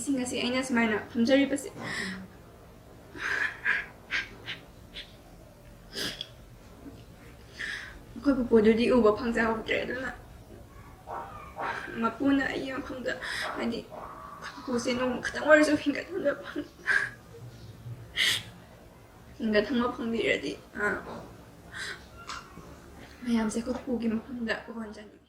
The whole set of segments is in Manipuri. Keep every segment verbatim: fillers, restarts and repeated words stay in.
ꯁꯤꯡ ꯑꯁꯤ ꯑꯩꯅ ꯁꯨꯃꯥꯏꯅ ꯐꯝꯖꯔꯤꯕꯁꯦ, ꯑꯩꯈꯣꯏ ꯄꯨꯄꯨꯗꯨꯗꯤ ꯎꯕ ꯐꯪꯖꯍꯧꯗ꯭ꯔꯦ꯫ ꯑꯗꯨꯅ ꯃꯄꯨꯅ ꯑꯩꯒꯤ ꯃꯐꯝꯗ, ꯍꯥꯏꯗꯤ, ꯑꯩꯈꯣꯏ ꯄꯨꯄꯨꯁꯦ ꯅꯣꯡꯃ ꯈꯛꯇꯪ ꯑꯣꯏꯔꯁꯨ ꯍꯤꯡꯒꯠꯍꯟꯕ ꯐꯪ-, ꯍꯤꯡꯒꯠꯍꯟꯕ ꯐꯪꯕꯤꯔꯗꯤ, ꯑꯥ, ꯃꯌꯥꯝꯁꯦ ꯑꯩꯈꯣꯏ ꯄꯨꯄꯨꯒꯤ ꯃꯐꯝꯗ ꯎꯍꯟꯖꯅꯤꯡꯉꯤ꯫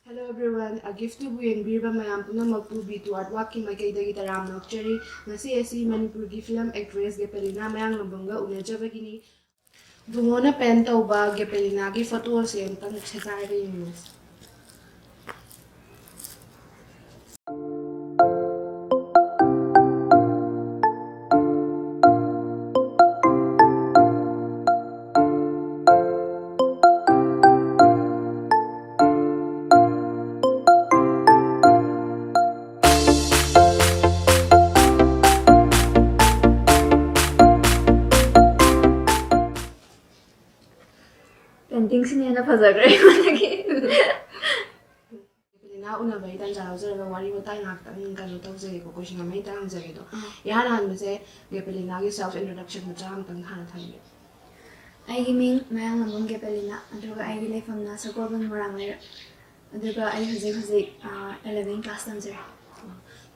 Hello everyone, A Gift ꯇꯨꯕꯨ ꯌꯦꯡꯕꯤꯔꯤꯕ ꯃꯌꯥꯝ ꯄꯨꯝꯅꯃꯛꯄꯨ B two Artwork ꯀꯤ ꯃꯥꯏꯀꯩꯗꯒꯤ ꯇꯔꯥꯝꯅ ꯑꯣꯛꯆꯔꯤ꯫ ꯉꯁꯤ ꯑꯁꯤ ꯃꯅꯤꯄꯨꯔꯒꯤ film actress ꯒꯦꯄꯦꯂꯤꯅꯥ ꯃꯌꯥꯡꯂꯝꯕꯝꯒ ꯎꯅꯖꯕꯒꯤꯅꯤ꯫ ꯕꯨꯡꯉꯣꯅ paint ꯇꯧꯕ ꯒꯦꯄꯦꯂꯤꯅꯥꯒꯤ photo ꯑꯁꯤ ꯑꯃꯨꯛꯇꯪ ꯁꯦꯒꯥꯏꯔꯒ ꯌꯦꯡꯃꯤꯟꯅꯁꯤ꯫ Painting ꯁꯤꯅ ꯍꯦꯟꯅ ꯐꯖꯈ꯭ꯔꯦ ꯑꯩꯉꯣꯟꯗꯒꯤ꯫ ꯒꯦꯄꯦꯂꯤꯅꯥ ꯎꯅꯕꯒꯤ ꯇꯥꯟꯖꯥ ꯂꯧꯖꯔꯒ ꯋꯥꯔꯤ ꯋꯥꯇꯥꯏ ꯉꯥꯏꯍꯥꯛꯇꯪ ꯀꯩꯅꯣ ꯇꯧꯖꯒꯦꯀꯣ, question ꯑꯃ ꯍꯦꯛꯇ ꯍꯪꯖꯒꯦ ꯑꯗꯣ꯫ ꯑꯥ꯫ ꯏꯍꯥꯟ ꯍꯥꯟꯕꯁꯦ ꯒꯦꯄꯦꯂꯤꯅꯥꯒꯤ self introduction ꯃꯆꯥ ꯑꯃꯇꯪ ꯍꯥꯟꯅ ꯊꯝꯕꯤꯌꯨ꯫ ꯑꯩꯒꯤ ꯃꯤꯡ ꯃꯌꯥꯡꯂꯝꯕꯝ ꯒꯦꯄꯦꯂꯤꯅꯥ, ꯑꯗꯨꯒ ꯑꯩꯒꯤ ꯂꯩꯐꯝꯅ ꯁꯒꯣꯜꯕꯟ ꯃꯣꯏꯔꯥꯡ ꯂꯩꯔꯛ, ꯑꯗꯨꯒ ꯑꯩ ꯍꯧꯖꯤꯛ ꯍꯧꯖꯤꯛ, ꯑꯥ, eleven class ꯇꯝꯖꯔꯤ꯫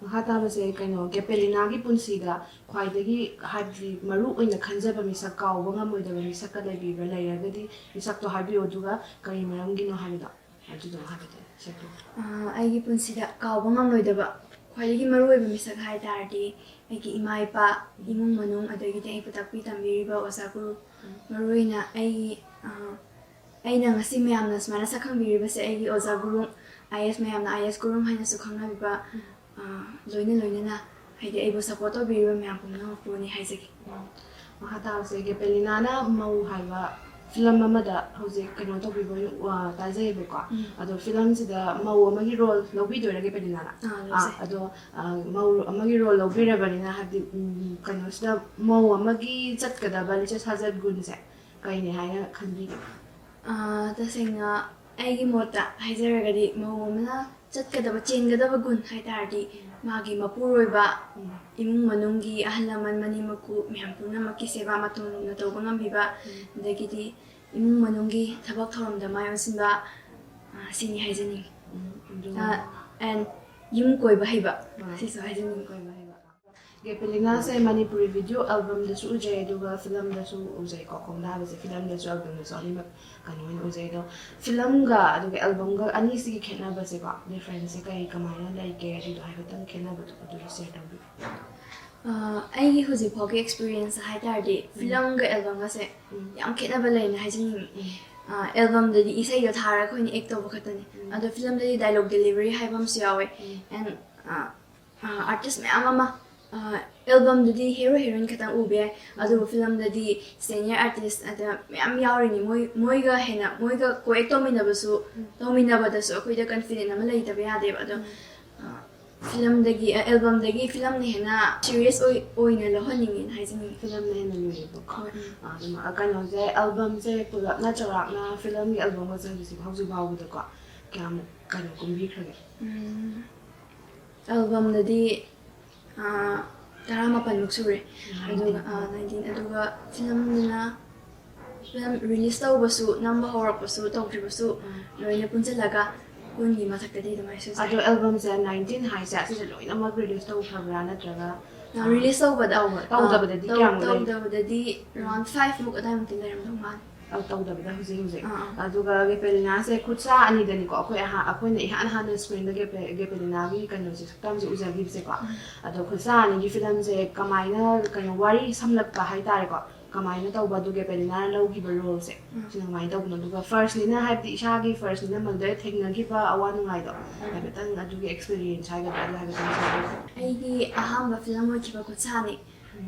ꯃꯈꯥ ꯇꯥꯕꯁꯦ ꯀꯩꯅꯣ, ꯒꯦꯄꯦꯂꯤꯅꯥꯒꯤ ꯄꯨꯟꯁꯤꯗ ꯈ꯭ꯋꯥꯏꯗꯒꯤ, ꯍꯥꯏꯕꯗꯤ, ꯃꯔꯨ ꯑꯣꯏꯅ ꯈꯟꯖꯕ ꯃꯤꯁꯛ, ꯀꯥꯎꯕ ꯉꯝꯃꯣꯏꯗꯕ ꯃꯤꯁꯛꯀ ꯂꯩꯕꯤꯕ꯭ꯔꯥ? ꯂꯩꯔꯒꯗꯤ ꯃꯤꯁꯛꯇꯣ ꯍꯥꯏꯕꯤꯌꯨ, ꯑꯗꯨꯒ ꯀꯔꯤ ꯃꯔꯝꯒꯤꯅꯣ ꯍꯥꯏꯕꯗꯣ, ꯑꯗꯨꯗꯣ ꯍꯥꯏꯕꯗꯤ ꯁꯦꯝꯕꯤꯌꯨ꯫ ꯑꯥ, ꯑꯩꯒꯤ ꯄꯨꯟꯁꯤꯗ ꯀꯥꯎꯕ ꯉꯝꯂꯣꯏꯗꯕ ꯈ꯭ꯋꯥꯏꯗꯒꯤ ꯃꯔꯨꯑꯣꯏꯕ ꯃꯤꯁꯛ ꯍꯥꯏ ꯇꯥꯔꯗꯤ ꯑꯩꯒꯤ ꯏꯃꯥ ꯏꯄꯥ, ꯏꯃꯨꯡ ꯃꯅꯨꯡ, ꯑꯗꯒꯤꯗꯤ ꯑꯩꯕꯨ ꯇꯥꯛꯄꯤ ꯇꯝꯕꯤꯔꯤꯕ ꯑꯣꯖꯥ ꯒꯨꯔꯨ, ꯎꯝ꯫ ꯃꯔꯨꯑꯣꯏꯅ ꯑꯩꯒꯤ, ꯑꯥ, ꯑꯩꯅ ꯉꯁꯤ ꯃꯌꯥꯝꯅ ꯁꯨꯃꯥꯏꯅ ꯁꯛ ꯈꯪꯕꯤꯔꯤꯕꯁꯦ ꯑꯩꯒꯤ ꯑꯣꯖꯥ ꯒꯨꯔꯨ, I A S, ꯃꯌꯥꯝꯅ I A S ꯒꯨꯔꯨ ꯍꯥꯏꯅꯁꯨ ꯈꯪꯅꯕꯤꯕ, ꯎꯝ꯫ ꯑꯥ, ꯂꯣꯏꯅ ꯂꯣꯏꯅꯅ ꯍꯥꯏꯗꯤ ꯑꯩꯕꯨ ꯁꯞꯄꯣꯔꯠ ꯇꯧꯕꯤꯔꯤꯕ ꯃꯌꯥꯝ ꯄꯨꯝꯅꯃꯛꯄꯨꯅꯤ ꯍꯥꯏꯖꯒꯦ꯫ ꯃꯈꯥ ꯇꯥꯕꯁꯦ ꯒꯦꯄꯦꯂꯤꯅꯥꯅ ꯃꯧ ꯍꯥꯏꯕ ꯐꯤꯂꯝ ꯑꯃꯗ ꯍꯧꯖꯤꯛ ꯀꯩꯅꯣ ꯇꯧꯕꯤꯕ ꯑꯣꯏꯅ ꯎ- ꯑ, ꯇꯥꯖꯩꯌꯦꯕꯀꯣ꯫ ꯎꯝ. ꯑꯗꯣ ꯐꯤꯂꯝꯁꯤꯗ ꯃꯧ ꯑꯃꯒꯤ ꯔꯣꯜ ꯂꯧꯕꯤꯗꯣꯏꯔꯥ ꯒꯦꯄꯦꯂꯤꯅꯥꯅ? ꯑꯥ, ꯑꯥ, ꯂꯧꯖꯩ꯫ ꯑꯗꯣ ꯑ, ꯃꯧ ꯑꯃꯒꯤ ꯔꯣꯜ ꯂꯧꯕꯤꯔꯕꯅꯤꯅ ꯍꯥꯏꯕꯗꯤ ꯎꯝ, ꯀꯩꯅꯣꯁꯤꯗ ꯃꯧ ꯑꯃꯒꯤ ꯆꯠꯀꯗꯕ ꯂꯤꯆꯠ ꯁꯥꯖꯠ ꯒꯨꯟꯁꯦ ꯀꯩꯅꯦ ꯍꯥꯏꯅ ꯈꯟꯕꯤꯒꯦ? ꯑꯥ, ꯇꯁꯦꯡꯅ ꯑꯩꯒꯤ ꯃꯣꯠꯇ ꯍꯥꯏꯖꯔꯒꯗꯤ ꯃꯧ ꯑꯃꯅ ꯆꯠꯀꯗꯕ ꯆꯦꯟꯒꯗꯕ ꯒꯨꯟ ꯍꯥꯏ ꯇꯥꯔꯗꯤ ꯃꯥꯒꯤ ꯃꯄꯨꯔꯣꯏꯕ, ꯎꯝ. ꯏꯃꯨꯡ ꯃꯅꯨꯡꯒꯤ ꯑꯍꯜ ꯂꯃꯟ ꯃꯅꯦꯝ ꯃꯀꯨ ꯃꯌꯥꯝ ꯄꯨꯝꯅꯃꯛꯀꯤ ꯁꯦꯕꯥ ꯃꯇꯣꯟ ꯂꯨꯝꯅ ꯇꯧꯕ ꯉꯝꯕꯤꯕ, ꯎꯝ. ꯑꯗꯒꯤꯗꯤ ꯏꯃꯨꯡ ꯃꯅꯨꯡꯒꯤ ꯊꯕꯛ ꯊꯧꯔꯝꯗ ꯃꯥꯏ ꯑꯣꯟꯁꯤꯟꯕ, ꯑꯥ, ꯁꯤꯅꯤ ꯍꯥꯏꯖꯅꯤꯡꯉꯤ꯫ ꯎꯝ, ꯑꯗꯨꯒ ꯑꯥ, and ꯌꯨꯝ ꯀꯣꯏꯕ ꯍꯩꯕ, ꯑꯥ. ꯁꯤꯁꯨ ꯍꯥꯏꯖꯅꯤꯡꯉꯤ꯫ ꯀꯣꯏꯕ ꯍꯩꯕ꯫ ꯒꯦꯄꯦꯂꯤꯅꯥꯁꯦ ꯃꯅꯤꯄꯨꯔꯤ ꯚꯤꯗꯤꯑꯣ ꯑꯦꯜꯕꯝꯗꯁꯨ ꯎꯖꯩ, ꯑꯗꯨꯒ ꯐꯤꯂꯝꯗꯁꯨ ꯎꯖꯩꯀꯣ꯫ ꯈꯣꯡꯗꯥꯕꯁꯦ ꯐꯤꯂꯝꯗꯁꯨ ꯑꯦꯜꯕꯝꯗꯁꯨ ꯑꯅꯤꯃꯛ ꯀꯩꯅꯣ ꯑꯣꯏꯅ ꯎꯖꯩ꯫ ꯑꯗꯣ ꯐꯤꯂꯝꯒ ꯑꯗꯨꯒ ꯑꯦꯜꯕꯝꯒ ꯑꯅꯤꯁꯤꯒꯤ ꯈꯦꯠꯅꯕꯁꯦꯀꯣ, ꯗꯤꯐ꯭ꯔꯦꯟꯁꯁꯦ ꯀꯩ ꯀꯃꯥꯏꯅ ꯂꯩꯒꯦ, ꯑꯗꯨꯗꯣ ꯍꯥꯏꯐꯦꯠꯇꯪ ꯈꯦꯠꯅꯕꯗꯣ ꯑꯗꯨꯁꯨ ꯁꯤꯌꯔ ꯇꯧꯕꯤꯌꯨ꯫ ꯑꯥ, ꯑꯩꯒꯤ ꯍꯧꯖꯤꯛ ꯐꯥꯎꯒꯤ ꯑꯦꯛꯁꯄꯤꯔꯤꯌꯦꯟꯁ ꯍꯥꯏ ꯇꯥꯔꯗꯤ ꯐꯤꯂꯝꯒ ꯑꯦꯜꯕꯝꯒꯁꯦ ꯎꯝ. ꯌꯥꯝ ꯈꯦꯠꯅꯕ ꯂꯩꯅ ꯍꯥꯏꯖꯅꯤꯡꯉꯤ꯫ ꯎꯝ. ꯑꯥ, ꯑꯦꯜꯕꯝꯗꯗꯤ ꯏꯁꯩꯗꯣ ꯊꯥꯔꯒ ꯑꯩꯈꯣꯏꯅ ꯑꯦꯛ ꯇꯧꯕ ꯈꯛꯇꯅꯤ꯫ ꯎꯝ. ꯑꯗꯣ ꯐꯤꯂꯝꯗꯗꯤ ꯗꯥꯏꯂꯣꯛ ꯗꯦꯂꯤꯚꯔꯤ ꯍꯥꯏꯕ ꯑꯃꯁꯨ ꯌꯥꯎꯋꯦ꯫ ꯎꯝ. And ꯑꯥꯔꯇꯤꯁ ꯃꯌꯥꯝ ꯑꯃ, ꯑꯦꯜꯕꯝꯗꯗꯤ ꯍꯦꯔꯣ ꯍꯦꯔꯣꯏꯟ ꯈꯛꯇꯪ ꯎꯕ ꯌꯥꯏ, ꯑꯗꯨꯕꯨ ꯐꯤꯂꯝꯗꯗꯤ ꯁꯦꯅꯤꯌꯔ ꯑꯥꯔꯇꯤꯁ ꯑꯗ ꯃꯌꯥꯝ ꯌꯥꯎꯔꯤꯅꯤ꯫ ꯃꯣꯏ ꯃꯣꯏꯒ ꯍꯦꯟꯅ ꯃꯣꯏꯒ ꯀꯣꯑꯦꯛ ꯇꯧꯃꯤꯟꯅꯕꯁꯨ, ꯇꯧꯃꯤꯟꯅꯕꯗꯁꯨ ꯑꯩꯈꯣꯏꯗ ꯀꯟꯐꯤꯗꯦꯟ ꯑꯃ ꯂꯩꯇꯕ ꯌꯥꯗꯦꯕ꯫ ꯑꯗꯣ ꯑ, ꯐꯤꯂꯝꯗꯒꯤ ꯑꯦꯜꯕꯝꯗꯒꯤ ꯐꯤꯂꯝꯅ ꯍꯦꯟꯅ ꯁꯤꯔꯤꯌꯁ ꯑꯣꯏ ꯑꯣꯏꯅ ꯂꯧꯍꯟꯅꯤꯡꯉꯦꯅ ꯍꯥꯏꯖꯅꯤꯡꯉꯤ꯫ ꯐꯤꯂꯝꯅ ꯍꯦꯟꯅ ꯂꯨꯏꯌꯦꯕꯀꯣ꯫ ꯍꯣꯏ, ꯎꯝ. ꯑꯗꯨꯝ ꯀꯩꯅꯣꯁꯦ, ꯑꯦꯜꯕꯝꯁꯦ ꯄꯨꯂꯞꯅ ꯆꯥꯎꯔꯥꯛꯅ ꯐꯤꯂꯝꯒꯤ ꯑꯦꯜꯕꯝꯒꯁꯦ ꯍꯧꯖꯤꯛ ꯍꯧꯖꯤꯛ ꯐꯥꯎꯕꯗꯀꯣ ꯀꯌꯥꯃꯨꯛ ꯀꯩꯅꯣ ꯀꯨꯝꯕꯤꯈ꯭ꯔꯒꯦ? ꯎꯝ, ꯑꯦꯜꯕꯝꯗꯗꯤ ꯇꯔꯥꯃꯥꯄꯜꯃꯨꯛ ꯁꯨꯔꯦ꯫ ꯑꯗꯨꯒ ꯅꯥꯏꯟꯇꯤꯟ, ꯑꯗꯨꯒ ꯐꯤꯂꯝꯗꯨꯅ ꯐꯤꯂꯝ ꯔꯤꯂꯤꯁ ꯇꯧꯕꯁꯨ, ꯅꯝꯕ ꯍꯧꯔꯛꯄꯁꯨ, ꯇꯧꯗ꯭ꯔꯤꯕꯁꯨ ꯂꯣꯏꯅ ꯄꯨꯟꯁꯤꯜꯂꯒ ꯀꯨꯟꯒꯤ ꯃꯊꯛꯇꯗꯤ ꯑꯗꯨꯃꯥꯏꯅ ꯁꯨꯖꯩ꯫ ꯑꯗꯣ ꯑꯦꯜꯕꯝꯁꯦ ꯅꯥꯏꯟꯇꯤꯟ ꯍꯥꯏꯁꯦ ꯑꯁꯤꯁꯦ ꯂꯣꯏꯅꯃꯛ ꯔꯤꯂꯤꯁ ꯇꯧꯈ꯭ꯔꯕ꯭ꯔꯥ, ꯅꯠꯇ꯭ꯔꯒ ꯔꯤꯂꯤꯁ ꯇꯧꯕꯗ ꯇꯧꯕ- ꯇꯧꯗꯕꯗꯗꯤ ꯇꯧ- ꯀꯌꯥꯃꯨꯛ ꯂꯩ? ꯇꯧꯗꯕꯗꯗꯤ ꯑꯦꯔꯥꯎꯟ ꯐꯥꯏꯚ ꯃꯨꯛ ꯑꯗꯥꯏꯃꯨꯛꯇꯤ ꯂꯩꯔꯝꯗꯧ ꯃꯥꯜꯂꯦ꯫ ꯑ, ꯇꯧꯗꯕꯗ ꯍꯧꯖꯤꯛ ꯍꯧꯖꯤꯛ꯫ ꯑꯥ, ꯑꯥ. ꯑꯗꯨꯒ ꯒꯦꯄꯦꯂꯤꯅꯥꯁꯦ ꯈꯨꯠꯁꯥ ꯑꯅꯤꯗꯅꯤꯀꯣ ꯑꯩꯈꯣꯏ ꯑꯍꯥ- ꯑꯩꯈꯣꯏꯅ ꯏꯍꯥꯟ ꯍꯥꯟꯅ ꯁ꯭ꯀ꯭ꯔꯤꯟꯗ ꯒꯦꯄꯦ- ꯒꯦꯄꯦꯂꯤꯅꯥꯒꯤ ꯀꯩꯅꯣꯁꯦ, ꯁꯛꯇꯝꯁꯦ ꯎꯖꯈꯤꯕꯁꯦꯀꯣ꯫ ꯑꯗꯣ ꯈꯨꯠꯁꯥ ꯑꯅꯤꯒꯤ ꯐꯤꯂꯝꯁꯦ ꯀꯃꯥꯏꯅ ꯀꯩꯅꯣ, ꯋꯥꯔꯤ ꯁꯝꯂꯞꯄ ꯍꯥꯏꯇꯥꯔꯦꯀꯣ, ꯀꯃꯥꯏꯅ ꯇꯧꯕ, ꯑꯗꯨꯒ ꯄꯦꯂꯤꯅꯥꯅ ꯂꯧꯈꯤꯕ ꯔꯣꯜꯁꯦ, ꯁꯤꯅ ꯀꯃꯥꯏꯅ ꯇꯧꯕꯅꯣ, ꯑꯗꯨꯒ ꯐꯥꯔꯁꯅꯤꯅ, ꯍꯥꯏꯕꯗꯤ ꯏꯁꯥꯒꯤ ꯐꯥꯔꯁꯅꯤꯅ ꯃꯗꯨꯗ ꯊꯦꯡꯅꯈꯤꯕ ꯑꯋꯥ ꯅꯨꯡꯉꯥꯏꯗꯣ ꯍꯥꯏꯐꯦꯠꯇꯪ, ꯑꯗꯨꯒꯤ ꯑꯦꯛꯁꯄꯤꯔꯤꯌꯦꯟꯁ ꯍꯥꯏꯒꯗ꯭ꯔꯥ, ꯑꯗꯨ ꯍꯥꯏꯐꯦꯠꯇꯪ ꯁꯦꯌꯔ ꯇꯧꯕꯤꯌꯨ꯫ ꯑꯩꯒꯤ ꯑꯍꯥꯟꯕ ꯐꯤꯂꯝ ꯑꯣꯏꯈꯤꯕ ꯈꯨꯠꯁꯥꯅꯤ꯫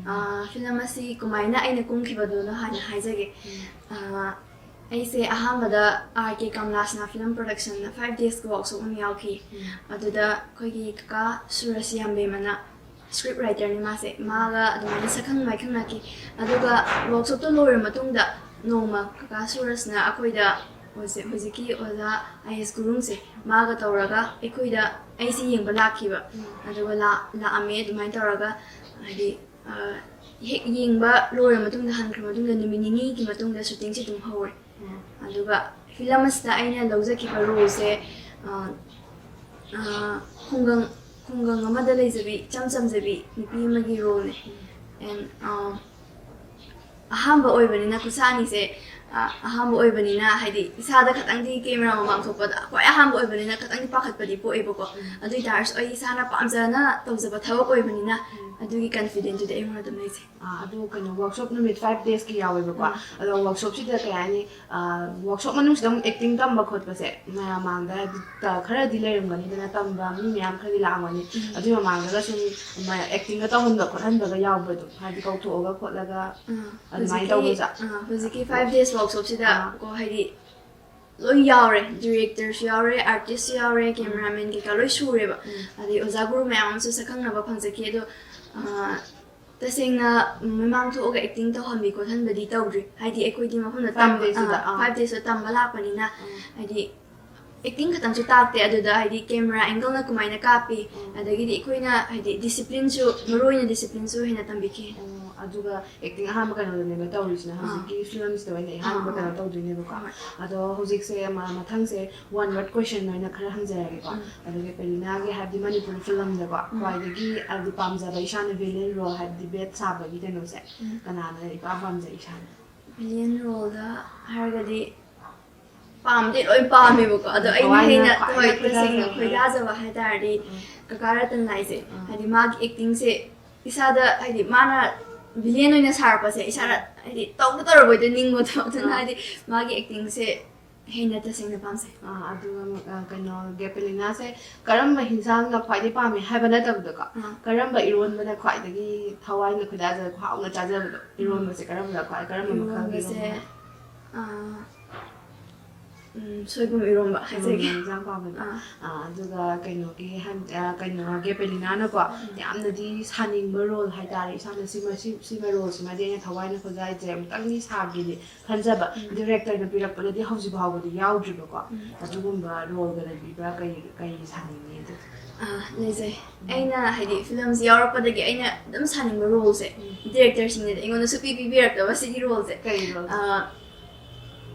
ꯐꯤꯂꯝ ꯑꯁꯤ ꯀꯃꯥꯏꯅ ꯑꯩꯅ ꯀꯨꯝꯈꯤꯕꯗꯨꯅꯣ ꯍꯥꯟꯅ ꯍꯥꯏꯖꯒꯦ꯫ ꯑꯩꯁꯦ ꯑꯍꯥꯟꯕꯗ ꯑꯥꯔ ꯀꯦ ꯀꯃꯂꯥꯁꯅꯥ ꯐꯤꯂꯝ ꯄ꯭ꯔꯣꯗꯛꯁꯟꯅ ꯐꯥꯏꯚ ꯗꯦꯖꯀꯤ ꯋꯥꯛꯁꯣꯞ ꯑꯃ ꯌꯥꯎꯈꯤ꯫ ꯑꯗꯨꯗ ꯑꯩꯈꯣꯏꯒꯤ ꯀꯀꯥ ꯁꯨꯔꯖ ꯌꯥꯝꯕꯦꯝꯃꯅ ꯁ꯭ꯀ꯭ꯔꯤꯞ ꯔꯥꯏꯇꯔꯅꯤ ꯃꯥꯁꯦ, ꯃꯥꯒ ꯑꯗꯨꯃꯥꯏꯅ ꯁꯛꯈꯪ ꯃꯥꯏꯈꯪꯅꯈꯤ꯫ ꯑꯗꯨꯒ ꯋꯥꯛꯁꯣꯞꯇꯣ ꯂꯣꯏꯔ ꯃꯇꯨꯡꯗ ꯅꯣꯡꯃ ꯀꯀꯥ ꯁꯨꯔꯖꯅ ꯑꯩꯈꯣꯏꯗ ꯍꯧꯖꯤꯛ ꯍꯧꯖꯤꯛꯀꯤ ꯑꯣꯖꯥ ꯑꯥꯏ ꯑꯦꯁ ꯒꯨꯔꯨꯡꯁꯦ, ꯃꯥꯒ ꯇꯧꯔꯒ ꯑꯩꯈꯣꯏꯗ ꯑꯩꯁꯦ ꯌꯦꯡꯕ ꯂꯥꯛꯈꯤꯕ꯫ ꯑꯗꯨꯒ ꯂꯥꯛ- ꯂꯥꯛꯑꯝꯃꯦ꯫ ꯑꯗꯨꯃꯥꯏꯅ ꯇꯧꯔꯒ ꯍꯥꯏꯗꯤ ꯍꯦꯛ ꯌꯦꯡꯕ ꯂꯣꯏꯔ ꯃꯇꯨꯡꯗ, ꯍꯟꯈ꯭ꯔ ꯃꯇꯨꯡꯗ ꯅꯨꯃꯤꯠ ꯅꯤꯅꯤꯒꯤ ꯃꯇꯨꯡꯗ ꯁꯨꯇꯤꯡꯁꯦ ꯑꯗꯨꯝ ꯍꯧꯔꯦ꯫ ꯑꯗꯨꯒ ꯐꯤꯂꯝ ꯑꯁꯤꯗ ꯑꯩꯅ ꯂꯧꯖꯈꯤꯕ ꯔꯣꯜꯁꯦ ꯈꯨꯡꯒꯪ ꯈꯨꯡꯒꯪ ꯑꯃꯗ ꯂꯩꯖꯕꯤ, ꯏꯆꯝ ꯆꯝꯖꯕꯤ ꯅꯨꯄꯤ ꯑꯃꯒꯤ ꯔꯣꯜꯅꯦ꯫ ꯑꯦꯟ ꯑꯍꯥꯟꯕ ꯑꯣꯏꯕꯅꯤꯅ, ꯈꯨꯠꯁꯥꯅꯤꯁꯦ ꯑꯍꯥꯟꯕ ꯑꯣꯏꯕꯅꯤꯅ, ꯍꯥꯏꯗꯤ ꯏꯁꯥꯗ ꯈꯇꯪꯗꯤ ꯀꯦꯃꯦꯔꯥ ꯃꯃꯥꯡ ꯊꯣꯛꯄꯗ ꯈ꯭ꯋꯥꯏ ꯑꯍꯥꯟꯕ ꯑꯣꯏꯕꯅꯤꯅ ꯈꯇꯪꯗꯤ ꯄꯥꯈꯠꯄꯗꯤ ꯄꯣꯛꯑꯦꯕꯀꯣ꯫ ꯑꯗꯨ ꯑꯣꯏ ꯇꯥꯔꯁꯨ ꯑꯩ ꯏꯁꯥꯅ ꯄꯥꯝꯖꯅ ꯇꯧꯖꯕ ꯊꯕꯛ ꯑꯣꯏꯕꯅꯤꯅ ꯑꯗꯨꯒꯤ ꯀꯟꯐꯤꯗꯦꯟꯁꯇꯨꯗꯤ ꯑꯩꯉꯣꯟꯗ ꯑꯗꯨꯝ ꯂꯩꯖꯩ꯫ ꯑꯗꯨ ꯀꯩꯅꯣ, ꯋꯥꯔꯛꯁꯣꯞ ꯅꯨꯃꯤꯠ ꯐꯥꯏꯚ ꯗꯦꯖꯀꯤ ꯌꯥꯎꯋꯦꯕꯀꯣ꯫ ꯑꯗꯣ ꯋꯥꯔꯛꯁꯣꯞꯁꯤꯗ ꯀꯩ ꯍꯥꯏꯅꯤ, ꯋꯥꯔꯛꯁꯣꯞ ꯃꯅꯨꯡꯁꯤꯗ ꯑꯃꯨꯛ ꯑꯦꯛꯇꯤꯡ ꯇꯝꯕ ꯈꯣꯠꯄꯁꯦ ꯃꯌꯥꯝ ꯃꯥꯡꯗ ꯍꯥꯏꯗꯤ ꯈꯔꯗꯤ ꯂꯩꯔꯝꯒꯅꯤꯗꯅ, ꯇꯝꯕ ꯃꯤ ꯃꯌꯥꯝ ꯈꯔꯗꯤ ꯂꯥꯛꯑꯝꯒꯅꯤ꯫ ꯑꯗꯨꯒꯤ ꯃꯃꯥꯡꯗꯒ ꯁꯨꯝ ꯑꯦꯛꯇꯤꯡꯒ ꯇꯧꯍꯟꯕ ꯈꯣꯠꯍꯟꯕꯒ ꯌꯥꯎꯕ꯭ꯔꯥ? ꯑꯗꯨꯝ ꯍꯥꯏꯗꯤ ꯀꯧꯊꯣꯛꯑꯒ ꯈꯣꯠꯂꯒ ꯑꯗꯨꯃꯥꯏꯅ ꯇꯧꯕꯁꯦ꯫ ꯍꯧꯖꯤꯛꯀꯤ ꯐꯥꯏꯚ ꯗꯦꯖ ꯋꯥꯔꯛꯁꯣꯞꯁꯤꯗ ꯀꯣ, ꯍꯥꯏꯗꯤ ꯂꯣꯏ ꯌꯥꯎꯔꯦ, ꯗꯤꯔꯦꯛꯇꯔꯁꯨ ꯌꯥꯎꯔꯦ, ꯑꯥꯔꯇꯤꯁꯁꯨ ꯌꯥꯎꯔꯦ, ꯀꯦꯃꯦꯔꯥꯃꯦꯟ ꯀꯩꯀꯥ ꯂꯣꯏ ꯁꯨꯔꯦꯕ꯫ ꯑꯗꯩ ꯑꯣꯖꯥ ꯒꯨꯔꯨ ꯃꯌꯥꯝ ꯑꯃꯁꯨ ꯁꯛꯈꯪꯅꯕ ꯐꯪꯖꯈꯤ꯫ ꯑꯗꯣ ꯇꯁꯦꯡꯅ ꯃꯃꯥꯡ ꯊꯣꯛꯑꯒ ꯑꯦꯛꯇꯤꯡ ꯇꯧꯍꯟꯕꯤ ꯈꯣꯠꯍꯟꯕꯗꯤ ꯇꯧꯗ꯭ꯔꯤ꯫ ꯍꯥꯏꯗꯤ ꯑꯩꯈꯣꯏꯗꯤ ꯃꯐꯝꯗ ꯇꯝꯕ, ꯐꯥꯏꯚ ꯗꯦꯖꯇ ꯇꯝꯕ ꯂꯥꯛꯄꯅꯤꯅ, ꯍꯥꯏꯗꯤ ꯑꯦꯛꯇꯤꯡ ꯈꯛꯇꯪꯁꯨ ꯇꯥꯛꯇꯦ, ꯑꯗꯨꯗ ꯍꯥꯏꯗꯤ ꯀꯦꯃꯦꯔꯥ ꯑꯦꯡꯒꯜꯅ ꯀꯃꯥꯏꯅ ꯀꯥꯞꯄꯤ, ꯑꯗꯒꯤꯗꯤ ꯑꯩꯈꯣꯏꯅ ꯍꯥꯏꯗꯤ ꯗꯤꯁꯤꯄ꯭ꯂꯤꯟꯁꯨ, ꯃꯔꯨ ꯑꯣꯏꯅ ꯗꯤꯁꯤꯄ꯭ꯂꯤꯟꯁꯨ ꯍꯦꯟꯅ ꯇꯝꯕꯤꯈꯤ꯫ ꯑꯣ, ꯑꯗꯨꯒ ꯑꯦꯛꯇꯤꯡ ꯑꯍꯥꯟꯕ ꯀꯩꯅꯣꯗꯅꯦꯕ ꯇꯧꯔꯤꯁꯤꯅ, ꯍꯧꯖꯤꯛꯀꯤ ꯐꯤꯂꯝꯁꯤꯗ ꯑꯣꯏꯅ ꯑꯍꯥꯟꯕ ꯀꯩꯅꯣ ꯇꯧꯗꯣꯏꯅꯦꯕꯀꯣ꯫ ꯑꯗꯣ ꯍꯧꯖꯤꯛꯁꯦ ꯃ- ꯃꯊꯪꯁꯦ ꯋꯥꯟ ꯋꯥꯔꯗ ꯀꯣꯏꯁꯟ ꯑꯣꯏꯅ ꯈꯔ ꯍꯪꯖꯔꯒꯦꯀꯣ꯫ ꯑꯗꯨꯒ ꯄꯦꯂꯤꯅꯥꯒꯤ ꯍꯥꯏꯕꯗꯤ ꯃꯅꯤꯄꯨꯔꯤ ꯐꯤꯂꯝꯗꯀꯣ ꯈ꯭ꯋꯥꯏꯗꯒꯤ ꯍꯥꯏꯕꯗꯤ ꯄꯥꯝꯖꯕ ꯏꯁꯥꯅ ꯚꯤꯂꯦꯟ ꯔꯣꯜ, ꯍꯥꯏꯕꯗꯤ ꯕꯦꯠ ꯁꯥꯕꯒꯤ ꯀꯩꯅꯣꯁꯦ ꯀꯅꯥꯅ ꯏꯄꯥꯝ ꯄꯥꯝꯖꯩ ꯏꯁꯥꯅ? ꯚꯤꯂꯦꯟ ꯔꯣꯜꯗ ꯍꯥꯏꯔꯒꯗꯤ ꯄꯥꯝꯗꯤ ꯂꯣꯏ ꯄꯥꯝꯃꯦꯕꯀꯣ, ꯑꯗꯣ ꯑꯩꯅ ꯊꯋꯥꯏꯅ ꯍꯦꯟꯅ ꯈ꯭ꯋꯥꯏꯗꯒꯤ ꯍꯣꯏ ꯇꯁꯦꯡꯅ ꯈꯣꯏꯗꯥꯖꯕ꯫ ꯈꯣꯏꯗꯥꯖꯕ ꯍꯥꯏ ꯇꯥꯔꯗꯤ ꯀꯀꯥ ꯔꯇꯟ ꯂꯥꯏꯁꯦ꯫ ꯍꯥꯏꯗꯤ ꯃꯥꯒꯤ ꯑꯦꯛꯇꯤꯡꯁꯦ ꯏꯁꯥꯗ ꯍꯥꯏꯗꯤ ꯃꯥꯅ ꯚꯤꯂꯦꯟ ꯑꯣꯏꯅ ꯁꯥꯔꯛꯄꯁꯦ ꯏꯁꯥꯅ ꯍꯥꯏꯗꯤ ꯇꯧꯕ ꯇꯧꯔꯕꯣꯏꯗ ꯅꯤꯡꯕꯗꯣ, ꯑꯗꯨꯅ ꯑꯥ꯫ ꯍꯥꯏꯗꯤ ꯃꯥꯒꯤ ꯑꯦꯛꯇꯤꯡꯁꯦ ꯍꯦꯟꯅ ꯇꯁꯦꯡꯅ ꯄꯥꯝꯖꯩ꯫ ꯑꯥ, ꯑꯗꯨꯒ ꯑꯃꯨꯛ, ꯑ, ꯀꯩꯅꯣ, ꯒꯦꯄꯦꯂꯤꯅꯥꯁꯦ ꯀꯔꯝꯕ ꯍꯤꯟꯖꯥꯡꯅ ꯈ꯭ꯋꯥꯏꯗꯩ ꯄꯥꯝꯃꯦ ꯍꯥꯏꯕ ꯅꯠꯇꯕꯗꯀꯣ, ꯑꯥ꯫ ꯀꯔꯝꯕ ꯏꯔꯣꯟꯕꯅ ꯈ꯭ꯋꯥꯏꯗꯒꯤ ꯊꯋꯥꯏꯅ ꯈꯣꯏꯗꯥꯖ ꯍꯥꯎꯅ ꯆꯥꯖꯕꯗꯣ? ꯏꯔꯣꯟꯕꯁꯦ ꯀꯔꯝꯕꯅ ꯈ꯭ꯋꯥꯏ ꯀꯔꯝꯕ ꯃꯈꯜꯒꯤ ꯏꯔꯣꯟꯕꯁꯦ ꯏꯔꯣꯟꯕꯅ? ꯑꯥ, ꯎꯝ, ꯁꯣꯏꯕꯨꯝ ꯏꯔꯣꯟꯕ ꯍꯥꯏꯖꯒꯦ꯫ ꯏꯔꯣꯟꯕ ꯍꯤꯟꯖꯥꯡ ꯄꯥꯝꯃꯦꯕ꯫ ꯑꯥ꯫ ꯑꯥ, ꯑꯗꯨꯒ ꯀꯩꯅꯣꯒꯤ ꯍꯟ-, ꯑ, ꯀꯩꯅꯣ, ꯒꯦꯄꯦꯂꯤꯅꯥꯅꯀꯣ ꯌꯥꯝꯅꯗꯤ ꯁꯥꯅꯤꯡꯕ ꯔꯣꯜ ꯍꯥꯏꯇꯥꯔꯦ, ꯏꯁꯥꯅ ꯁꯤꯃ, ꯁꯤ, ꯁꯤꯃ ꯔꯣꯜꯁꯤꯃꯗꯤ ꯑꯩꯅ ꯊꯋꯥꯏꯅ ꯈꯣꯏꯗꯥꯖꯩ, ꯑꯃꯨꯛꯇꯪꯗꯤ ꯁꯥꯒꯦꯗꯤ ꯈꯟꯖꯕ꯫ ꯎꯝ꯫ ꯗꯤꯔꯦꯛꯇꯔꯅ ꯄꯤꯔꯛꯄꯗꯗꯤ ꯍꯧꯖꯤꯛ ꯐꯥꯎꯕꯗꯤ ꯌꯥꯎꯗ꯭ꯔꯤꯕꯀꯣ꯫ ꯎꯝ꯫ ꯑꯗꯨꯒꯨꯝꯕ ꯔꯣꯜꯒ ꯂꯩꯕꯤꯕ꯭ꯔꯥ? ꯀꯩ, ꯀꯩ ꯁꯥꯅꯤꯡꯉꯤ ꯑꯗꯨ? ꯑꯥ, ꯂꯩꯖꯩ꯫ ꯑꯩꯅ ꯍꯥꯏꯗꯤ ꯐꯤꯂꯝꯁꯤ ꯌꯥꯎꯔꯛꯄꯗꯒꯤ ꯑꯩꯅ ꯑꯗꯨꯝ ꯁꯥꯅꯤꯡꯕ ꯔꯣꯜꯁꯦ, ꯎꯝ꯫ ꯗꯤꯔꯦꯛꯇꯔꯁꯤꯡꯅꯗꯤ ꯑꯩꯉꯣꯟꯗ ꯁꯨꯛꯄꯤ ꯄꯤꯕꯤꯔꯛꯇꯕ ꯁꯤꯒꯤ ꯔꯣꯜꯁꯦ꯫ ꯀꯩ ꯔꯣꯜ? ꯑꯥ,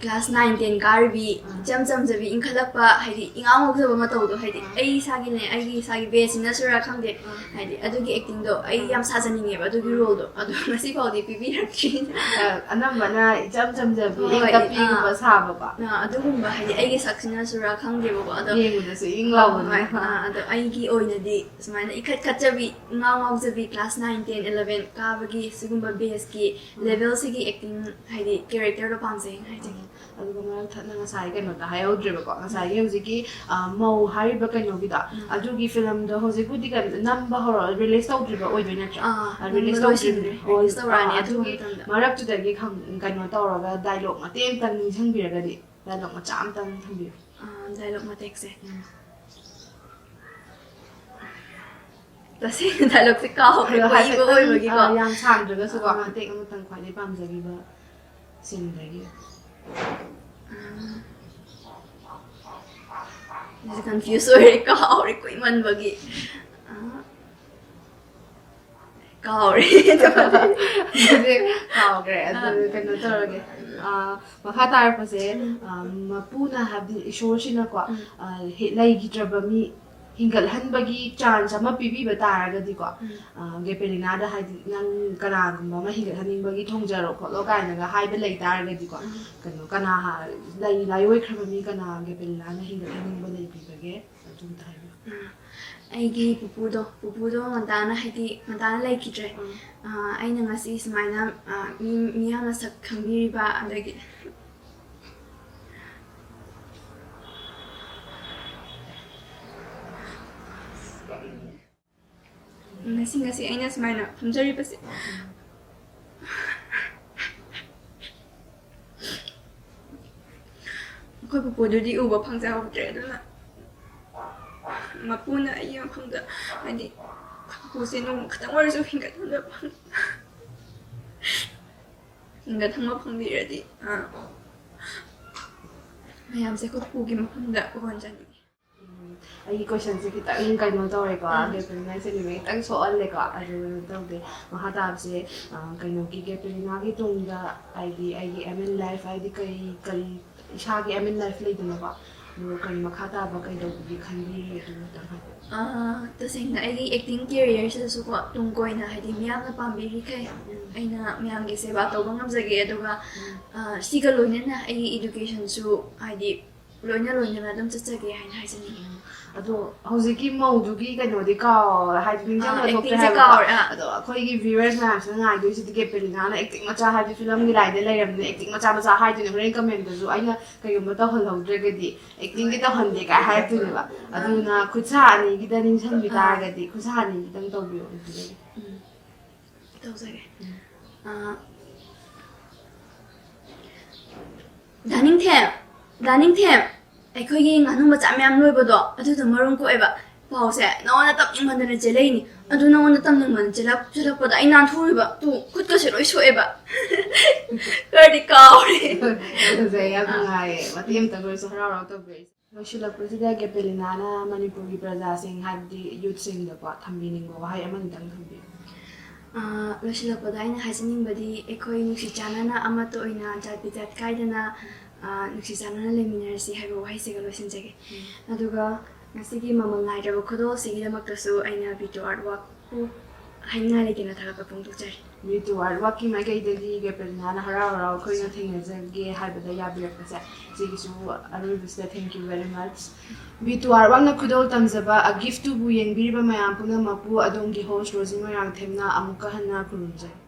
ꯀ꯭ꯂꯥꯁ ꯅꯥꯏꯟ ꯇꯦꯟ ꯀꯥꯔꯤꯕꯤ, ꯑꯥ꯫ ꯏꯆꯝ ꯆꯝꯖꯕꯤ, ꯏꯟꯈꯠꯂꯛꯄ, ꯍꯥꯏꯗꯤ ꯏꯉꯥꯎ ꯉꯥꯎꯖꯕ ꯃꯇꯧꯗꯣ, ꯍꯥꯏꯗꯤ ꯑꯥ꯫ ꯑꯩ ꯏꯁꯥꯒꯤꯅꯦ, ꯑꯩꯒꯤ ꯏꯁꯥꯒꯤ ꯕꯦꯁꯁꯤꯅꯁꯨꯔꯥ ꯈꯪꯗꯦ, ꯑꯥ꯫ ꯍꯥꯏꯗꯤ ꯑꯗꯨꯒꯤ ꯑꯦꯛꯇꯤꯡꯗꯣ ꯑꯩ ꯑꯥ꯫ ꯌꯥꯝ ꯁꯥꯖꯅꯤꯡꯉꯦꯕ ꯑꯗꯨꯒꯤ ꯔꯣꯜꯗꯣ꯫ ꯑꯗꯣ ꯉꯁꯤ ꯐꯥꯎꯗꯤ ꯄꯤꯕꯤꯔꯛꯇ꯭ꯔꯤ꯫ ꯑ, ꯑꯅꯝꯕꯅ ꯏꯆꯝ ꯆꯝꯖꯕꯤ, ꯍꯣꯏ, ꯏꯪ ꯇꯞꯄꯤꯒꯨꯝꯕ ꯑꯥ꯫ ꯁꯥꯕꯀꯣ꯫ ꯑꯥ, ꯑꯗꯨꯒꯨꯝꯕ ꯍꯥꯏꯗꯤ ꯑꯩꯒꯤ ꯁꯛꯁꯤꯅꯁꯨꯔꯥ ꯈꯪꯗꯦꯕꯀꯣ, ꯑꯗꯣ ꯌꯦꯡꯕꯗꯁꯨ ꯏꯪ ꯂꯥꯎꯕꯅꯦ꯫ ꯍꯣꯏ, ꯑꯥ, ꯑꯗꯣ ꯑꯩꯒꯤ ꯑꯣꯏꯅꯗꯤ ꯁꯨꯃꯥꯏꯅ ꯏꯈꯠ ꯈꯠꯆꯕꯤ, ꯏꯉꯥꯎ ꯉꯥꯎꯖꯕꯤ, ꯀ꯭ꯂꯥꯁ ꯅꯥꯏꯟ ꯇꯦꯟ ꯏꯂꯚꯦꯟ ꯀꯥꯕꯒꯤ ꯁꯤꯒꯨꯝꯕ ꯕꯦꯁꯀꯤ ꯂꯦꯚꯦꯜꯁꯤꯒꯤ ꯑꯦꯛꯇꯤꯡ ꯍꯥꯏꯗꯤ ꯀꯦꯔꯦꯛꯇꯔꯗꯣ ꯄꯥꯝꯖꯩ ꯍꯥꯏꯖꯒꯦ꯫ ꯑꯗꯨꯒ ꯃꯔꯛ ꯊꯠꯅ ꯉꯁꯥꯏ ꯀꯩꯅꯣꯗ ꯍꯥꯏꯍꯧꯗ꯭ꯔꯦꯕꯀꯣ, ꯉꯁꯥꯏꯒꯤ ꯍꯧꯖꯤꯛꯀꯤ, ꯑ, ꯃꯧ ꯍꯥꯏꯔꯤꯕ ꯀꯩꯅꯣꯒꯤꯗꯣ, ꯎꯝ꯫ ꯑꯗꯨꯒꯤ ꯐꯤꯂꯝꯗꯣ ꯍꯧꯖꯤꯛꯄꯨꯗꯤ ꯀꯩꯅꯣ ꯅꯝꯕ ꯍꯧꯔ ꯔꯤꯂꯤꯁ ꯇꯧꯗ꯭ꯔꯤꯕ ꯑꯣꯏꯗꯣꯏ ꯅꯠꯇ꯭ꯔꯥ? ꯑꯥ, ꯑ, ꯔꯤꯂꯤꯁ ꯅꯝꯕ ꯇꯧꯗ꯭ꯔꯤꯕꯅꯦ꯫ ꯂꯣꯏꯁꯤꯟꯗ꯭ꯔꯦ꯫ ꯔꯤꯂꯤꯁ ꯇꯧꯔꯛꯑꯅꯤ ꯑ, ꯑꯊꯨꯕ ꯑꯗꯨꯒꯤ ꯃꯇꯝꯗ꯫ ꯃꯔꯛꯇꯨꯗꯒꯤ ꯈꯪ-, ꯀꯩꯅꯣ ꯇꯧꯔꯒ ꯗꯥꯏꯂꯣꯛ ꯃꯇꯦꯛ ꯑꯃꯇꯪ ꯅꯤꯡꯁꯤꯡꯕꯤꯔꯒꯗꯤ, ꯗꯥꯏꯂꯣꯛ ꯃꯆꯥ ꯑꯃꯇꯪ ꯊꯝꯕꯤꯌꯨ꯫ ꯑꯥ, ꯗꯥꯏꯂꯣꯛ ꯃꯇꯦꯛꯁꯦ꯫ ꯎꯝ꯫ ꯇꯁꯦꯡꯅ ꯗꯥꯏꯂꯣꯛꯁꯦ ꯀꯥꯎꯈ꯭ꯔꯦ, ꯑꯗꯣ ꯀꯨꯏꯕ ꯍꯥꯏꯐꯦꯠꯇꯪ, ꯑꯣꯏꯕꯒꯤꯀꯣ꯫ ꯑ, ꯌꯥꯝ ꯁꯥꯡꯗ꯭ꯔꯒꯁꯨꯀꯣ, ꯑꯥ꯫ ꯃꯇꯦꯛ ꯑꯃꯇꯪ ꯈ꯭ꯋꯥꯏꯗꯒꯤ ꯄꯥꯝꯖꯈꯤꯕ ꯁꯤꯟꯗꯒꯤ꯫ ꯑꯩꯁꯦ ꯀꯟꯐ꯭ꯌꯨꯁ ꯑꯣꯏꯔꯦ, ꯀꯥꯎꯔꯦ ꯀꯨꯏꯃꯟꯕꯒꯤ꯫ ꯑꯥ, ꯀꯥꯎꯔꯦ꯫ ꯑꯗꯨꯗꯤ ꯀꯥꯎꯈ꯭ꯔꯦ꯫ ꯑꯗꯨ ꯀꯩꯅꯣ ꯇꯧꯔꯒꯦ꯫ ꯑ, ꯃꯈꯥ ꯇꯥꯔꯛꯄꯁꯦ, ꯑ, ꯃꯄꯨꯅ, ꯍꯥꯏꯕꯗꯤ ꯏꯁꯣꯔꯁꯤꯅꯀꯣ, ꯎꯝ꯫ ꯑ, ꯍꯦ-, ꯂꯩꯈꯤꯗ꯭ꯔꯕ ꯃꯤ ꯍꯤꯡꯒꯠꯍꯟꯕꯒꯤ ꯆꯥꯟꯁ ꯑꯃ ꯄꯤꯕꯤꯕ ꯇꯥꯔꯒꯗꯤꯀꯣ, ꯎꯝ꯫ ꯑ, ꯒꯦꯄꯦꯂꯤꯅꯥꯗ ꯍꯥꯏꯗꯤ, "ꯅꯪ ꯀꯅꯥꯒꯨꯝꯕ ꯑꯃ ꯍꯤꯡꯒꯠꯍꯟꯅꯤꯡꯕꯒꯤ ꯊꯣꯡꯖꯔꯣ ꯈꯣꯠꯂꯣ" ꯀꯥꯏꯅꯒ ꯍꯥꯏꯕ ꯂꯩ ꯇꯥꯔꯒꯗꯤꯀꯣ, ꯎꯝ꯫ ꯀꯩꯅꯣ, ꯀꯅꯥ ꯍꯥ-, ꯂꯩ, ꯂꯥꯏꯑꯣꯏꯈ꯭ꯔꯕ ꯃꯤ ꯀꯅꯥ ꯒꯦꯄꯦꯂꯤꯅꯥꯅ ꯍꯤꯡꯒꯠꯍꯟꯅꯤꯡꯕ ꯂꯩꯕꯤꯕꯒꯦ? ꯑꯗꯨꯝꯇ ꯍꯥꯏꯕꯤꯌꯨ꯫ ꯎꯝ꯫ ꯑꯩꯒꯤ ꯄꯨꯄꯨꯗꯣ ꯄꯨꯄꯨꯗꯣ ꯉꯟꯇꯥꯅ ꯍꯥꯏꯗꯤ ꯉꯟꯇꯥꯅ ꯂꯩꯈꯤꯗ꯭ꯔꯦ꯫ ꯑꯥ, ꯑꯩꯅ ꯉꯁꯤ ꯁꯨꯃꯥꯏꯅ, ꯑꯥ, ꯃꯤ ꯃꯤꯌꯥꯝꯅ ꯁꯛ ꯈꯪꯕꯤꯔꯤꯕ ꯑꯗꯒꯤ ꯉꯁꯤ ꯉꯁꯤ ꯑꯩꯅ ꯁꯨꯃꯥꯏꯅ ꯐꯝꯖꯔꯤꯕꯁꯦ ꯑꯩꯈꯣꯏ ꯄꯨꯄꯨꯗꯨꯗꯤ ꯎꯕ ꯐꯪꯖꯍꯧꯗ꯭ꯔꯦ꯫ ꯑꯗꯨꯅ ꯃꯄꯨꯅ ꯑꯩꯒꯤ ꯃꯐꯝꯗ ꯍꯥꯏꯗꯤ ꯑꯩꯈꯣꯏ ꯄꯨꯄꯨꯁꯦ ꯅꯣꯡꯃ ꯈꯛꯇꯪ ꯑꯣꯏꯔꯁꯨ ꯍꯤꯡꯒꯠꯍꯟꯕ ꯐꯪ ꯍꯤꯡꯒꯠꯍꯟꯕ ꯐꯪꯕꯤꯔꯗꯤ, ꯑꯥ, ꯃꯌꯥꯝꯁꯦ ꯑꯩꯈꯣꯏ ꯄꯨꯒꯤ ꯃꯐꯝꯗ ꯎꯍꯟꯖꯅꯤꯡꯉꯤ꯫ ꯎꯝ, ꯑꯩꯒꯤ ꯀꯣꯏꯁꯟꯁꯦ ꯈꯤꯇꯪ ꯀꯩꯅꯣ ꯇꯧꯔꯦꯀꯣ, ꯎꯝ꯫ ꯒꯦꯄ꯭ꯔꯤꯅꯥꯒꯤ ꯁꯦꯟꯇꯤꯃꯦꯟ ꯈꯤꯇꯪ ꯁꯣꯛꯍꯜꯂꯦꯀꯣ꯫ ꯑꯗꯨ ꯀꯩꯅꯣ ꯇꯧꯗꯦ, ꯃꯈꯥ ꯇꯥꯕꯁꯦ, ꯑ, ꯀꯩꯅꯣꯒꯤ ꯒꯦꯄ꯭ꯔꯤꯅꯥꯒꯤ ꯇꯨꯡꯗ ꯍꯥꯏꯗꯤ ꯑꯩꯒꯤ ꯑꯦꯝ ꯏꯟ ꯂꯥꯏꯐ ꯍꯥꯏꯗꯤ ꯀꯔꯤ ꯀꯔꯤ ꯏꯁꯥꯒꯤ ꯑꯦꯝ ꯏꯟ ꯂꯥꯏꯐ ꯂꯩꯗꯅꯀꯣ, ꯑꯗꯨꯒ ꯀꯔꯤ ꯃꯈꯥ ꯇꯥꯕ ꯀꯩꯗꯧꯕꯒꯦ ꯈꯟꯕꯤꯔꯤ ꯑꯗꯨ ꯈꯤꯇꯪ ꯍꯥꯏꯕꯤꯌꯨ꯫ ꯑꯥ, ꯇꯁꯦꯡꯅ ꯑꯩꯒꯤ ꯑꯦꯛꯇꯤꯡ ꯀꯦꯔꯤꯌꯔꯁꯤꯗꯁꯨꯀꯣ ꯇꯨꯡ ꯀꯣꯏꯅ ꯍꯥꯏꯗꯤ ꯃꯤꯌꯥꯝꯅ ꯄꯥꯝꯕꯤꯔꯤꯈꯩ ꯑꯩꯅ ꯃꯌꯥꯝꯒꯤ ꯁꯦꯕꯥ ꯇꯧꯕ ꯉꯝꯖꯒꯦ꯫ ꯑꯗꯨꯒ, ꯑꯥ, ꯁꯤꯒ ꯂꯣꯏꯅꯅ ꯑꯩꯒꯤ ꯏꯗꯨꯀꯦꯁꯟꯁꯨ ꯍꯥꯏꯗꯤ ꯂꯣꯏꯅ ꯂꯣꯏꯅꯅ ꯑꯗꯨꯝ ꯆꯠꯆꯒꯦ ꯍꯥꯏꯅ ꯍꯥꯏꯖꯅꯤꯡꯉꯤ꯫ ꯑꯗꯣ ꯍꯧꯖꯤꯛꯀꯤ ꯃꯧꯗꯨꯒꯤ ꯀꯩꯅꯣꯗꯤ ꯀꯥꯎ ꯍꯥꯏꯗꯤ ꯅꯤꯡꯁꯤꯡꯕ ꯑꯥ, ꯊꯣꯛꯇ꯭ꯔꯦ ꯑꯦꯛꯇꯤꯡꯁꯦ ꯍꯥꯏꯕꯀꯣ꯫ ꯀꯥꯎꯔꯦ, ꯑꯥ꯫ ꯑꯗꯣ ꯑꯩꯈꯣꯏꯒꯤ ꯚ꯭ꯌꯨꯋꯔꯁ ꯃꯌꯥꯝꯁꯤꯅ ꯉꯥꯏꯗꯣꯏꯁꯤꯗꯤ ꯒꯦꯄ꯭ꯔꯤꯅꯥꯅ ꯑꯦꯛꯇꯤꯡ ꯃꯆꯥ ꯍꯥꯏꯕꯗꯤ ꯐꯤꯂꯝꯒꯤ ꯂꯥꯏꯟꯗ ꯂꯩꯔꯕꯅꯤꯅ ꯑꯦꯛꯇꯤꯡ ꯃꯆꯥ ꯃꯆꯥ ꯍꯥꯏꯗꯣꯏꯅꯦ꯫ ꯍꯣꯔꯦꯟ ꯀꯃꯦꯟꯇꯁꯨ ꯑꯩꯅ ꯀꯩꯒꯨꯝꯕ ꯇꯧꯍꯜꯍꯧꯗ꯭ꯔꯒꯗꯤ ꯑꯦꯛꯇꯤꯡꯗꯤ ꯇꯧꯍꯟꯗꯦ ꯀꯥꯏ ꯍꯥꯏꯔꯛꯇꯣꯏꯅꯦꯕ꯫ ꯑꯗꯨꯅ ꯈꯨꯠꯁꯥ ꯑꯅꯤꯒꯤꯗ ꯅꯤꯡꯁꯤꯡꯕꯤ ꯑꯥ꯫ ꯇꯥꯔꯒꯗꯤ ꯈꯨꯠꯁꯥ ꯑꯅꯤꯒꯤꯗꯪ ꯇꯧꯕꯤꯌꯣ ꯑꯗꯨꯗꯒꯤ꯫ ꯎꯝ, ꯇꯧꯖꯒꯦ꯫ ꯑꯥ, ꯗꯥ ꯅꯤꯡꯊꯦꯝ, ꯗꯥ ꯅꯤꯡꯊꯦꯝ, ꯑꯩꯈꯣꯏꯒꯤ ꯉꯥꯅꯨ ꯃꯆꯥ ꯃꯌꯥꯝ ꯂꯣꯏꯕꯗꯣ ꯑꯗꯨꯗꯣ ꯃꯔꯨꯝ ꯀꯣꯛꯑꯦꯕ꯫ ꯄꯥꯎꯁꯦ ꯅꯉꯣꯟꯗ ꯇꯝꯅꯤꯡꯃꯟꯗꯅ ꯆꯦꯜꯂꯛꯏꯅꯤ꯫ ꯑꯗꯨ ꯅꯉꯣꯟꯗ ꯇꯝꯅꯤꯡꯃꯟꯗꯅ ꯆꯦꯜꯂꯛ-, ꯆꯦꯜꯂꯛꯄꯗ ꯑꯩ ꯅꯥꯟꯊꯣꯛꯎꯔꯤꯕ꯫ ꯇꯨ, ꯈꯨꯠꯀꯁꯦ ꯂꯣꯏ ꯁꯣꯛꯑꯦꯕ꯫ ꯈꯔꯗꯤ ꯀꯥꯎꯔꯦ꯫ ꯌꯥꯝ ꯐꯖꯩ, ꯌꯥꯝ ꯅꯨꯡꯉꯥꯏꯌꯦ꯫ ꯃꯇꯦꯛ ꯑꯃꯇꯪ ꯑꯣꯏꯔꯁꯨ ꯍꯔꯥꯎ ꯍꯔꯥꯎ ꯇꯧꯕꯤꯔꯛꯏꯁꯦ꯫ ꯂꯣꯏꯁꯤꯜꯂꯛꯄꯁꯤꯗ ꯒꯦꯄꯦꯂꯤꯅꯥꯅ ꯃꯅꯤꯄꯨꯔꯒꯤ ꯄ꯭ꯔꯖꯥꯁꯤꯡ ꯍꯥꯏꯕꯗꯤ ꯌꯨꯠꯁꯤꯡꯗꯀꯣ ꯊꯝꯕꯤꯅꯤꯡꯕ ꯋꯥꯍꯩ ꯑꯃꯅꯤꯗꯪ ꯊꯝꯕꯤꯌꯨ꯫ ꯑꯥ, ꯂꯣꯏꯁꯤꯜꯂꯛꯄꯗ ꯑꯩꯅ ꯍꯥꯏꯖꯅꯤꯡꯕꯗꯤ ꯑꯩꯈꯣꯏ ꯅꯨꯡꯁꯤ ꯆꯥꯟꯅꯅ ꯑꯃꯠꯇ ꯑꯣꯏꯅ ꯖꯥꯠ ꯕꯤꯖꯥꯠ ꯈꯥꯏꯗꯅ, ꯑꯥ, ꯅꯨꯡꯁꯤ ꯆꯥꯟꯅꯅ ꯂꯩꯃꯤꯟꯅꯔꯁꯤ ꯍꯥꯏꯕ ꯋꯥꯍꯩꯁꯤꯒ ꯂꯣꯏꯁꯤꯟꯖꯒꯦ꯫ ꯑꯗꯨꯒ ꯉꯁꯤꯒꯤ ꯃꯃꯜ ꯅꯥꯏꯗ꯭ꯔꯕ ꯈꯨꯗꯣꯜꯁꯤꯒꯤꯗꯃꯛꯇꯁꯨ ꯑꯩꯅ ꯕꯤꯇꯨ ꯑꯥꯔꯠ ꯋꯥꯛꯄꯨ ꯍꯥꯏꯅꯤꯡꯉꯥꯏ ꯂꯩꯇꯅ ꯊꯥꯒꯠꯄ ꯐꯣꯡꯗꯣꯛꯆꯔꯤ꯫ ꯃꯤꯇꯨ ꯑꯥꯔꯠ ꯋꯥꯛꯀꯤ ꯃꯥꯏꯀꯩꯗꯒꯤ ꯀꯦꯄꯦꯂꯤꯅꯥꯅ ꯍꯔꯥꯎ ꯍꯔꯥꯎ ꯑꯩꯈꯣꯏꯅ ꯊꯦꯡꯅꯖꯒꯦ ꯍꯥꯏꯕꯗ ꯌꯥꯕꯤꯔꯛꯄꯁꯦ, ꯁꯤꯒꯤꯁꯨ ꯑꯔꯣꯏꯕꯁꯤꯗ thank you very much꯫ ꯃꯤꯇꯨ ꯑꯥꯔꯠ ꯋꯥꯛꯅ ꯈꯨꯗꯣꯜ ꯇꯝꯖꯕ A Gift to ꯕꯨ ꯌꯦꯡꯕꯤꯔꯤꯕ ꯃꯌꯥꯝ ꯄꯨꯝꯅꯃꯛꯄꯨ ꯑꯗꯣꯝꯒꯤ host ꯔꯣꯖꯤ ꯃꯣꯏꯔꯥꯡꯊꯦꯝꯅ ꯑꯃꯨꯛꯀ ꯍꯟꯅ ꯈꯨꯔꯨꯝꯖꯔꯤ꯫